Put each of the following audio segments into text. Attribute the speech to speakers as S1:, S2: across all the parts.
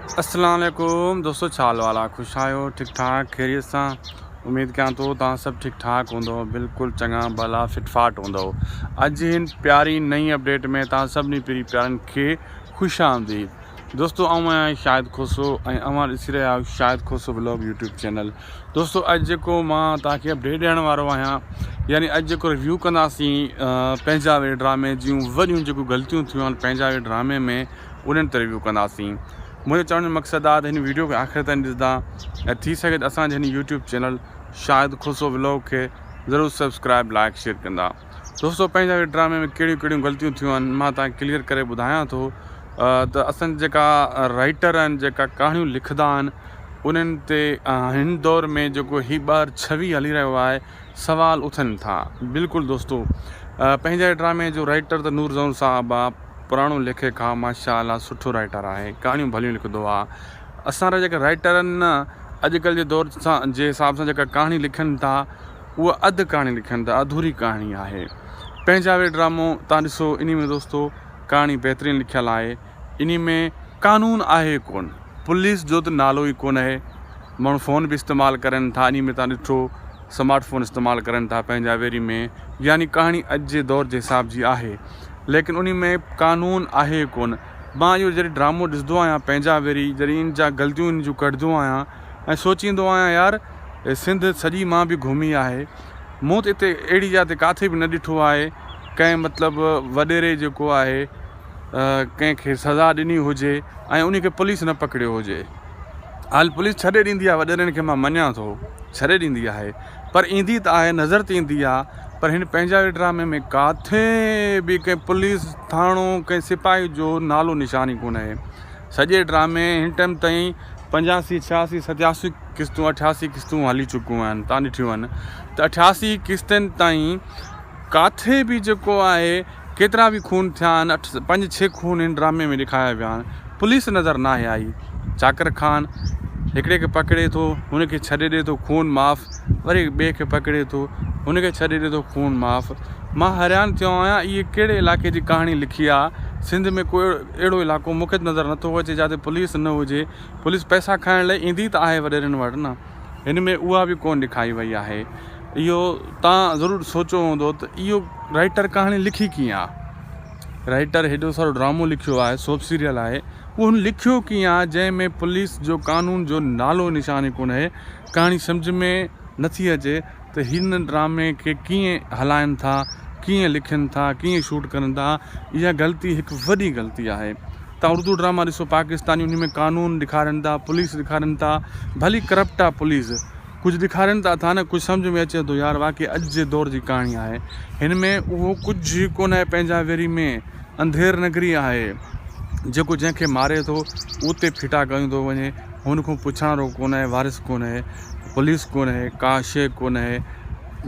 S1: اسلام عليڪم دوستو ڇا حال وال آ خوش آهيو ٺيڪ ٺاڪ خيريت سان اميد ڪيان ٿو توهان سڀ ٺيڪ ٺاڪ هوندو بلڪل چڱا ڀلا فٽ فاٽ هوندو اڄ هن پياري نئين اپڊيٽ ۾ توهان سڀني پيري پيارن کي خوش آمديد دوستو آئون آهيان شاهد کوسو ۽ اوهان ڏسي رهيا آهيو Shahid Khoso vlog YouTube channel دوستو اڄ جيڪو مان توهان کي اپڊيٽ ڏيڻ وارو آهيان يعني اڄ جيڪو ريويو ڪنداسين پنهنجا وي ڊرامي جون وڏيون جيڪو غلطيون ٿيون آهن پنهنجا وي ڊرامي ۾ انهن تي ريويو ڪنداسين. منهنجو چوڻ جو مقصد آهي ته هن ويڊيو کي آخر تائين ڏسندا ۽ ٿي سگهي ته اسان جي هن YouTube channel Shahid Khoso vlog کي ضرور سبسڪرائب لائڪ شيئر ڪندا. دوستو پنهنجا وي ڊرامي ۾ ڪهڙيون ڪهڙيون غلطيون ٿيون آهن مان توهان کي ڪليئر ڪري ٻڌايان ٿو ته اسان جا جيڪا رائيٽر آهن جيڪا ڪهاڻيون لکندا آهن انهن تي هن دور ۾ جيڪو هي ٻار ڇوي هلي رهيو آهي سوال اٿن ٿا بلڪل دوستو پنهنجا وي ڊرامي جو رائيٽر ته نور زئون صاحب آ پراڻو ليکڪ آ ماشاء الله سٺو رائيٽر آهي ڪهاڻيون ڀليون لکندو آ اسان را جيڪا رائيٽر آهن نه اڄڪلھ جي دور سان جي حساب سان جيڪا ڪهاڻي لکن ٿا اها اڌ ڪهاڻي لکن ٿا اڌوري ڪهاڻي آهي پنهنجا وي ڊرامو تان ڏسو انهي ۾ دوستو ڪهاڻي بهترين لکيل آهي انهي ۾ قانون آهي ڪون پوليس جو ته نالو ئي ڪون آهي ماڻهو فون به استعمال ڪرن ٿا انهي ۾ تان ڏٺو سمارٽ فون استعمال ڪرن ٿا پنهنجا ويري ۾ يعني ڪهاڻي اڄ جي دور جي حساب جي آهي ليڪن انهي ۾ قانون آهي ڪون مان اهو جڏهن ڊرامو ڏسندو آهيان پنهنجا ويري جڏهن ان جا غلطيون ان جون ڪڍندو آهيان ۽ سوچيندو آهيان يار سنڌ سڄي مان به گهمي آهي مون ته اتي اهڙي جاء تي ڪاٿي به نه ڏٺو آهي ڪنهن مطلب وڏيري جيڪو آهي ڪنهن کي سزا ڏني هجي ۽ انهي کي پوليس نه پڪڙيو هجي حال پوليس ڇڏي ڏيندي آهي وڏيرن کي مان مڃان ٿو ڇڏي ڏيندي آهي پر ايندي ته آهي نظر ته ايندي آهي پر هن پنهنجا وي ڊرامي ۾ ڪاٿي به ڪنهن پوليس ٿاڻو ڪنهن سپاهي جو نالو نشان ئي ڪونهي سڄي ڊرامي هن ٽائيم تائين پنجاسي ڇهاسي ستياسي قسطون اٺياسي قسطون هلي چڪيون آهن تان ڏٺيون آهن ته اٺياسي قسطن تائين ڪاٿي به جيڪو آهي ڪيترا به خون ٿيا آهن اٺ پنج ڇهه خون هن ڊرامي ۾ ڏيکاريا ويا آهن پوليس نظر ناهي آئي چاڪر خان هڪڙي کي پڪڙي ٿو هن کي ڇڏي ڏي ٿو خون معاف وري ٻئي کي پڪڙي ٿو هن کي ڇڏي ڏي ٿو خون معاف مان حيران ٿيو آهيان اهي ڪهڙي علائقي جي ڪهاڻي لکي آ سنڌ ۾ ڪو اهڙو علائقو مون کي نظر نٿو اچي جاتي پوليس نه هجي پوليس پئسا کائڻ لاء ايندي ته آهي وڏيرن وٽ نه هن ۾ اها به ڪونه ڏيکاري وئي آهي اهو تان ضرور سوچيو هوندو ته اهو رائيٽر ڪهاڻي لکي ڪيئن آ رائيٽر هيڏو سارو ڊرامو لکيو آهي سوپ سيريل آهي اهو هن لکيو ڪيئن آ جنهن ۾ پوليس جو قانون جو نالو نشان ئي ڪونهي ڪهاڻي سمجهه ۾ نٿي اچي ته هن ڊرامي کي ڪيئن هلائن ٿا ڪيئن لکن ٿا ڪيئن شوٽ ڪن ٿا اها غلطي هڪ وڏي غلطي آهي تان اردو ڊراما ڏسو پاڪستاني ان ۾ قانون ڏيکارن ٿا پوليس ڏيکارن ٿا ڀلي ڪرپٽ آ پوليس ڪجهه ڏيکارين ته اٿا نه ڪجهه سمجهه ۾ اچي ٿو يار واقعي اڄ جي دور جي ڪهاڻي آهي هن ۾ اهو ڪجهه ڪونه آهي پنهنجا ويري ۾ انڌير نگري آهي جيڪو جنهن کي ماري ٿو اتي ڦٽا ڪيون ٿو وڃي هن کان پڇڻ وارو ڪونه آهي وارث ڪونه آهي پوليس ڪونه آهي ڪا شيء ڪونه آهي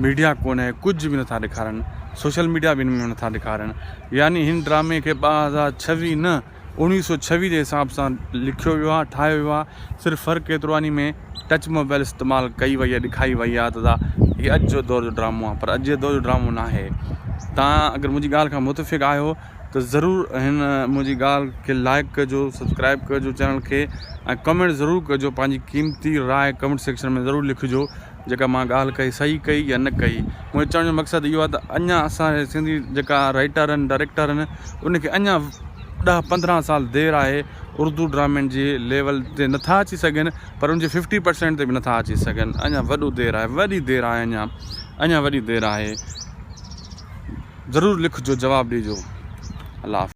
S1: ميڊيا ڪونه آهي ڪجهه به نٿا ڏيکارن سوشل ميڊيا به هن ۾ نٿا ڏيکارن يعني هن ڊرامي کي 2026 نه 1926 جي حساب سان لکيو ويو آهي ٺاهيو ويو آهي صرف فرق ايترو آهي انهي ۾ ٽچ موبائل استعمال ڪئي وئي آهي ڏکائي وئي آهي ته دا هي اڄ جو دور جو ڊرامو آهي پر اڄ جي دور جو ڊرامو ناهي تان اگر منهنجي ڳالهه کان متفق آهيو ته ضرور هن منهنجي ڳالهه کي لائڪ ڪجو سبسڪرائب ڪجو چينل کي ۽ ڪمينٽ ضرور ڪجو پنهنجي قيمتي راء ڪمينٽ سيڪشن ۾ ضرور لکجو جيڪا مان ڳالهه ڪئي صحيح ڪئي يا نه ڪئي منهنجو چوڻ جو مقصد اهو آهي ته اڃا اسان جي سنڌي جيڪا رائيٽر آهن ڊائريڪٽر آهن ان کي اڃا ڏهه پندرهن سال دير آهي اردو ڊرامن جي ليول تي نٿا اچي سگهن پر ان جي ففٽي پرسينٽ تي به نٿا اچي سگهن اڃا وڏو دير آهي وڏي دير آهي اڃا اڃا وڏي دير آهي ضرور لکجو جواب ڏيجو الله حافظ.